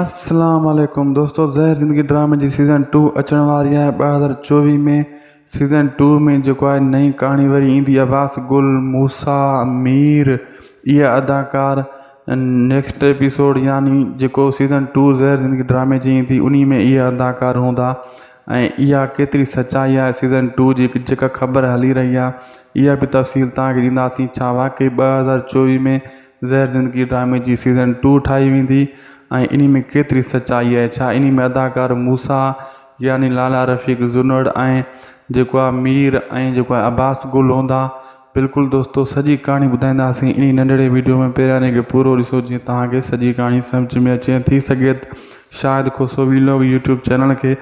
اسلام عليڪم دوستو زهر زندگي ڊرامي جي سيزن ٽو اچڻ واري آهي 2024 ۾ سيزن ٽو ۾ جيڪو آهي نئين ڪهاڻي وري ايندي عباس گل موسا مير اهي اداڪار نيڪسٽ ايپيسوڊ يعني جيڪو سيزن ٽو زهر زندگي ڊرامي جي ايندي انهي ۾ اهي اداڪار هوندا ۽ اها ڪيتري سچائي آهي سيزن ٽو جي جيڪا خبر هلي رهي آهي اها به تفصيل توهان کي ڏينداسين ڇا واقعي 2024 ۾ زهر زندگي ڊرامي جي سيزن ٽو ٺاهي ويندي ۽ انهي ۾ ڪيتري سچائي آهي ڇا انهي ۾ اداڪار موسيٰ يعني لالا رفيق زنڙ ۽ جيڪو آهي مير ۽ جيڪو آهي عباس گل هوندا بلڪل دوستو سڄي ڪهاڻي ٻڌائينداسين انهي ننڍڙي ويڊيو ۾ پهريان کي پورو ڏسو جيئن توهان کي سڄي ڪهاڻي سمجھ ۾ اچي ٿي سگهي Shahid Khoso vlog YouTube channel کي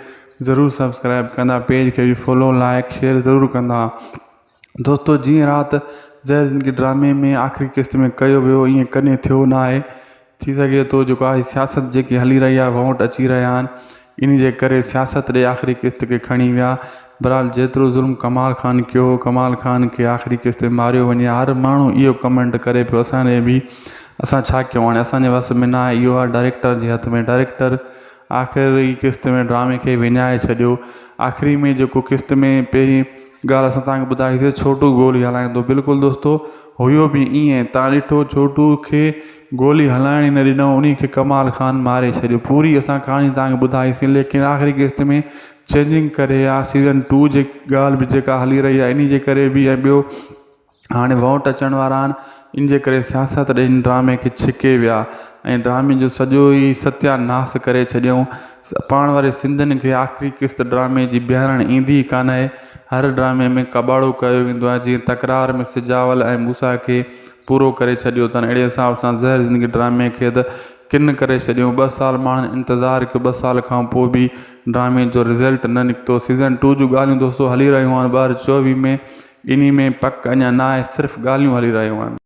ضرور سبسڪرائب ڪندا پيج کي به فالو لائڪ شيئر ضرور ڪندا. دوستو جيئن رات زهر زندگي ڊرامي ۾ آخري قسط ۾ ڪيو ويو ائين ڪڏهن ٿيو نه آهي ٿي سگهي ٿو جيڪو آهي سياست جيڪي هلي رهي آهي ووٽ اچي رهيا آهن ان جي ڪري سياست ڏي آخري قسط کي کڻي ويا بهرحال جيترو ظلم ڪمال خان ڪيو هو ڪمال خان کي آخري قسط ۾ ماريو وڃي هر ماڻهو اهو ڪمينٽ ڪري پيو اسان ڏي به اسان ڇا ڪيون هاڻي اسان جي وس ۾ نه آهي اهو آهي ڊائريڪٽر جي هٿ ۾ ڊائريڪٽر آخري قسط ۾ ڊرامي کي وڃائي ڇڏيو آخري ۾ جيڪو قسط ۾ پهرين ڳالهه اسان توهان کي ٻڌائي سي ڇوٽو گولي هلائيندو بلڪل دوستو هيو به ائين توهان ڏٺو ڇوٽو کي گولي هلائڻ ئي نه ڏنو انهي کي ڪمال خان ماري ڇڏيو پوري اسان ڪهاڻي توهان کي ٻڌائي سي ليڪن آخري قسط ۾ چينجنگ ڪري آ سيزن ٽو جي ڳالهه به جيڪا هلي رهي آهي انهي جي ڪري به ۽ ٻيو هاڻي ووٽ اچڻ وارا آهن ان جي ڪري سياست ڏي ان ڊرامي کي ڇڪي ويا ۽ ڊرامي جو سڄو ئي ستيا ناس ڪري ڇڏيائون پاڻ واري سنڌين کي آخري قسط ڊرامي جي بيهارڻ ايندي ئي ڪانه آهي هر ڊرامي ۾ ڪٻاڙو ڪيو ويندو آهي جيئن تڪرار ۾ سجاول ۽ موسيٰ کي پورو ڪري ڇڏيو اٿن اهڙي حساب سان زهر زندگي ڊرامي کي ته ڪن ڪري ڇڏيون ٻه سال ماڻهن انتظار ڪيو ٻه سال کان پوء به ڊرامي جو رزلٽ نه نڪتو سيزن ٽو جون ڳالهيون دوستو هلي رهيون آهن 2024 ۾ انهي ۾ پڪ اڃا ناهي صرف ڳالهيون هلي رهيون آهن.